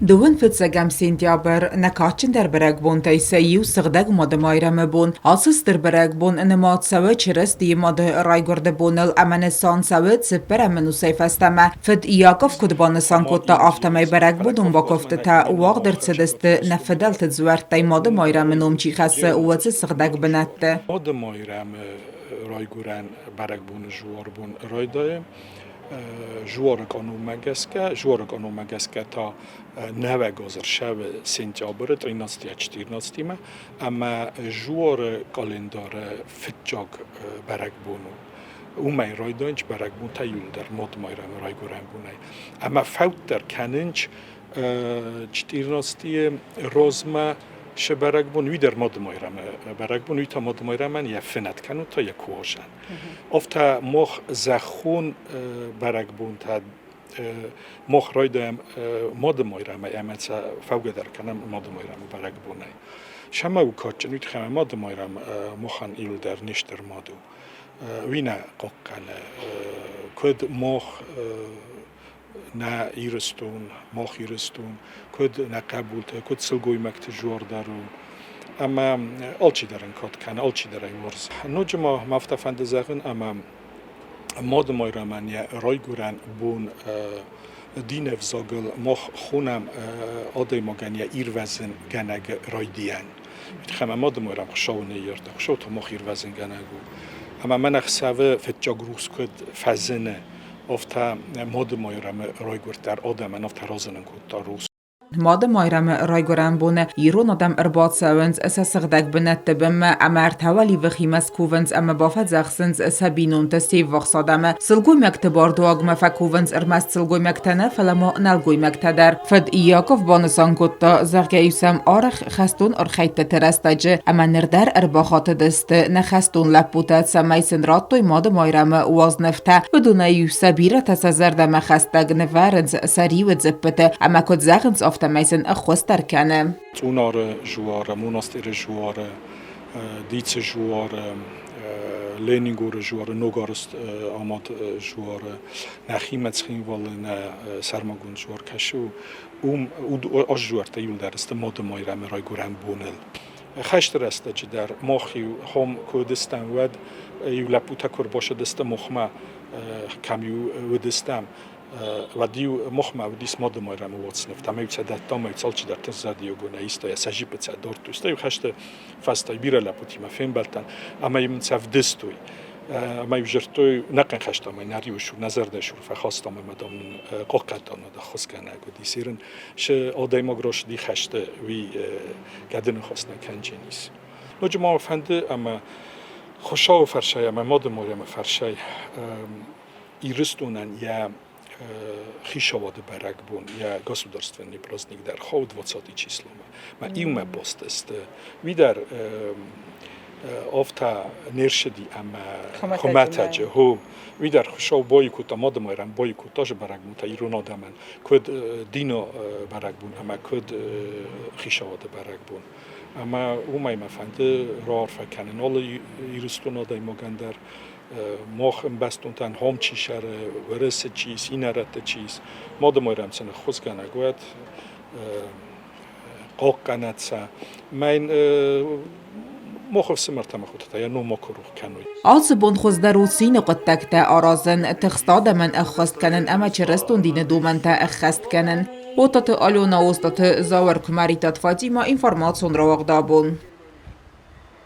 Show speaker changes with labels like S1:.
S1: Дыууын фыццӕгӕм сентябрь нӕ кадджындӕр бӕрӕгбонтӕй сӕ иу Сыгъдӕг Мады Майрӕмы бон. Ацы стыр бӕрӕгбон нымад цӕуы Чырыстийы Мады райгуырды боныл ӕмӕ нысан цӕуы цыппӕрӕм ӕнусӕй фӕстӕмӕ. Фыд Иаков куыд банысан кодта, афтӕмӕй бӕрӕгбонон бакуывдтытӕ уагъд ӕрцыдысты нӕ фыдӕлты дзуӕрттӕй Мады Майрӕмы ном чи хӕссы, уыцы сыгъдӕг бынӕтты.
S2: Мады Майрӕмы райгуырӕн бӕрӕгбоны зуарбон райдайы Жуары къанонмӕ гӕсгӕ, Жуары къанонмӕ гӕсгӕ та нӕуӕг аз ӕрсӕвы сентябры 13-14-имӕ ӕмӕ Жуары къӕлиндары фыццаг бӕрӕгбон у. Уымӕй райдайынц бӕрӕгбонтӕ иуылдӕр Мад Майрӕмы райгуырӕн бонӕй. Ӕмӕ фӕуддӕр кӕнынц 14-йы розмӕ шы бӕрӕгбон, уый дӕр Мады Майрӕмы бӕрӕгбон, уый та Мады Майрӕмӕн йӕ фынӕт кӕнут та йӕ куазӕн. Афтӕ мах зӕххон бӕрӕгбонтӕ мах райдайӕм Мады Майрӕмӕй ӕмӕ сӕ фӕугӕ дӕр кӕнӕм Мады Майрӕмы бӕрӕгбонӕй. Сӕмӕ у кадджын, уый тыххӕй ӕмӕ Мады Майрӕм махӕн иуылдӕр не стыр мад у. Уый нӕ хъахъхъӕны, куыд мах нӕ Ирыстон, мах Ирыстон, куыд нӕ хъӕбултӕ, куыд сылгоймӕгты зуар дӕр у. Ӕмӕ алчидӕр ын кад кӕны, алчидӕр ӕй уарзы. Ноджы ма мӕ афтӕ фӕнды зӕгъын, ӕмӕ Мады Майрӕмӕн йӕ райгуырӕн бон дины ӕвзагыл мах хонӕм адӕймагӕн йӕ ирвӕзынгӕнӕг райдиан. Ӕмӕ Мады Майрӕм Хуыцауы ныййардта, Хуыцау та мах ирвӕзынгӕнӕг у. Ӕмӕ мӕнӕ ӕхсӕвы фыццаг рухс куыд фӕзыны, афтӕ Мады Майрӕмы райгуырд дӕр адӕмӕн афтӕ разынын кодта рухс.
S1: Мады Майрӕмы райгуырӕн боны ирон адӕм ӕрбацӕуынц сӕ сыгъдӕг бынӕтты бынмӕ ӕмӕ ӕртӕ уӕливыхимӕ скувынц ӕмӕ бафӕдзӕхсынц сӕ бинонты се ввахс адӕмы. Сылгоймӕгты бардуагмӕ фӕкувынц ӕрмӕст сылгоймӕгтӕ нӕ, фӕлӕ ма нӕлгоймӕгтӕ дӕр. Фыд Иаков банысан кодта, зӕгъгӕ-иу сӕм арӕх хӕстон архӕйдтыты рӕстӕджы ӕмӕ ныр дӕр ӕрбахатыдысты нӕ хӕстон лӕппутӕ, цӕмӕй сын радтой Мады Майрӕмы уазнывтӕ. Уыдонӕй-иу сӕ бирӕтӕ сӕ зӕрдӕмӕ хӕстӕг нывӕрынц сӕ риуы дзыппыты ӕмӕ куыд зӕгъынц, афтӕмӕй сын ӕххуыс дӕр кӕны.
S2: Цъунары жуары, монастыры жуары, Дицы жуары, Ленингоры жуары, Ногарыст амад жуары, нӕхимӕ Цхинвалы нӕ сӕрмагонд жуар кӕсы, уым ӕззуӕрттӕ иуылдӕр сты Мады Майрӕмы райгуырӕн боныл. Хӕсты рӕстӕджы дӕр мах-иу хом куы уыдыстӕм, уӕд иу лӕппутӕ куы ӕрбацыдысты махмӕ, кӕм-иу уыдыстӕм, уӕд-иу махмӕ уыдис Мады Майрӕмы уацнывтӕ, ӕмӕ-иу сӕ дӕттам, ӕмӕ-иу алчидӕр тыззӕдиогонӕй иста йӕ сӕ джиппы сӕ дардтой. Стӕй-иу хӕсты фӕстӕ бирӕ лӕппутимӕ фембӕлдтӕн ӕмӕ-иу мын сӕ вдыстой. Ӕмӕ-иу дзырдтой, нӕ хъӕнхӕстам ӕй, нӕ риуы сур, нӕ зӕрдӕ сур фӕхастам ӕмӕ, дам, нын хъахъхъӕдта нӕ ӕххуысгӕнӕг уыдис. Ирын шы адӕймаг рацыди хӕсты, уый гӕды ныхас нӕ кӕндженис. Ноджы ма фӕнды ӕмӕ Хуыцауы фӕрсӕй ӕмӕ Мады Майрӕмы фӕрсӕй Ирыстонӕн йӕ хицауады бӕрӕгбон, йӕ государственный праздник дӕр хауд 20 числомӕ. Мӕ иумӕ баст сты. Уый дӕр афтӕ не рцыди ӕмӕ хуымӕтӕджы. Хо, уый дӕр Хуыцау бойкотта, Мады Майрӕм бойкотта же бӕрӕгбонтӕ ирон адӕмӕн, куыд дины бӕрӕгбон ӕмӕ куыд хицауады бӕрӕгбон. Ӕмӕ уымӕй мӕ фӕнды раарфӕ кӕнын алы Ирыстоны адӕймагӕн дӕр, мах ӕмбӕстонтӕн хом чи сӕры, Уӕрӕсе чи ис, иннӕ рӕтты чи ис, Мады Майрӕм сын ӕххуысгӕнӕг уӕд, хъахъхъӕнӕд сӕ. Мӕн мах ӕфсымӕртӕ ӕмӕ хотӕ йӕ ном макуы рох кӕной.
S1: Ацы бон хуыздӕр у цины хъуыддӕгтӕ аразын, тыхст адӕмӕн ӕххӕст кӕнын ӕмӕ чырыстон дины домӕнтӕ ӕххӕст кӕнын. Отаты Алена, Остаты Зауыр, Куымӕридтаты Фатимӕ, информацион рауагъд абон.